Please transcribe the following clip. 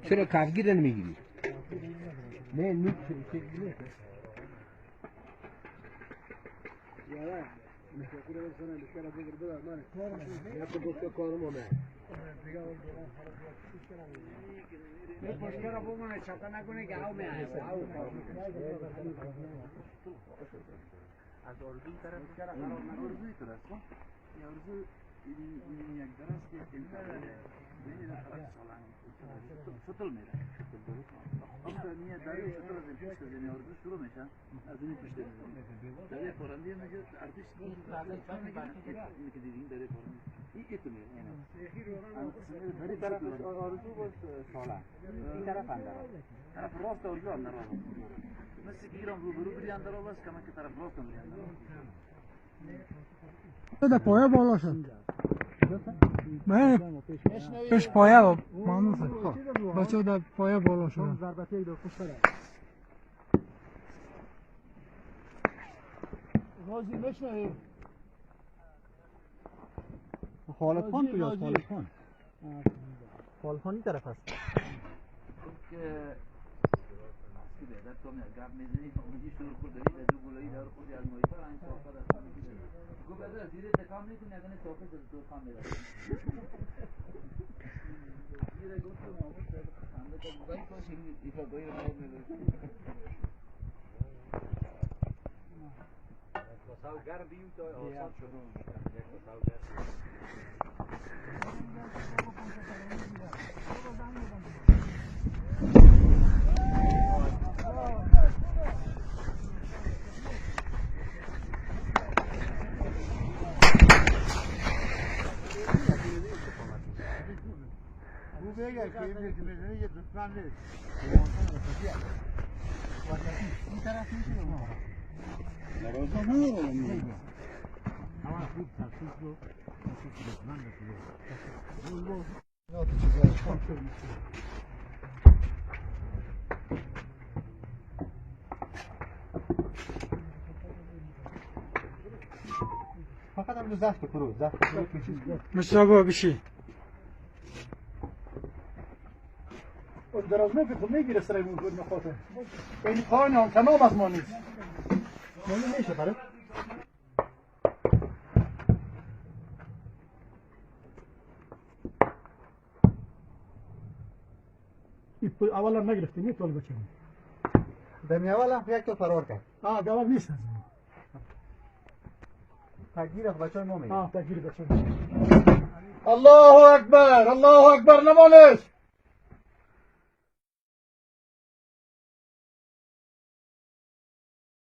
چرا کفگیر نمیگیری؟ نه نه. از آرزوی طرف آرزوی طرف آرزو این یک درست که این طرف سطل میره اما داره سطل از این پشت از این آرزو شروع میشه از این پشت داره پرنده میگه ارتش این که دیدین داره پرنده این ایت میره این طرف آرزو باز ساله این طرف اندر طرف راست آرزو اندر مثل که ایران روبرو بری اندر آواز کما که طرف راست بری اندر ده پایه بالا شد. بله پیش پایه مانوس بچه در پایه بالا شد. خالد خان کجاست؟ خالد خان خالد خان این طرف است. فقط هم زفت کرو زفت کرو مصطفی بشی دراز نفت خود میگیره سرای مون نخواته این پایین هم تمام از ما نیست. میشه برای اولا نگرفتیم یه طالب بچه دمی اول هم یک تا فرار کرد. آه اول نیست از ما. تکبیر از بچه ما میگه. آه تکبیر بچه. الله اکبر الله اکبر نمانش.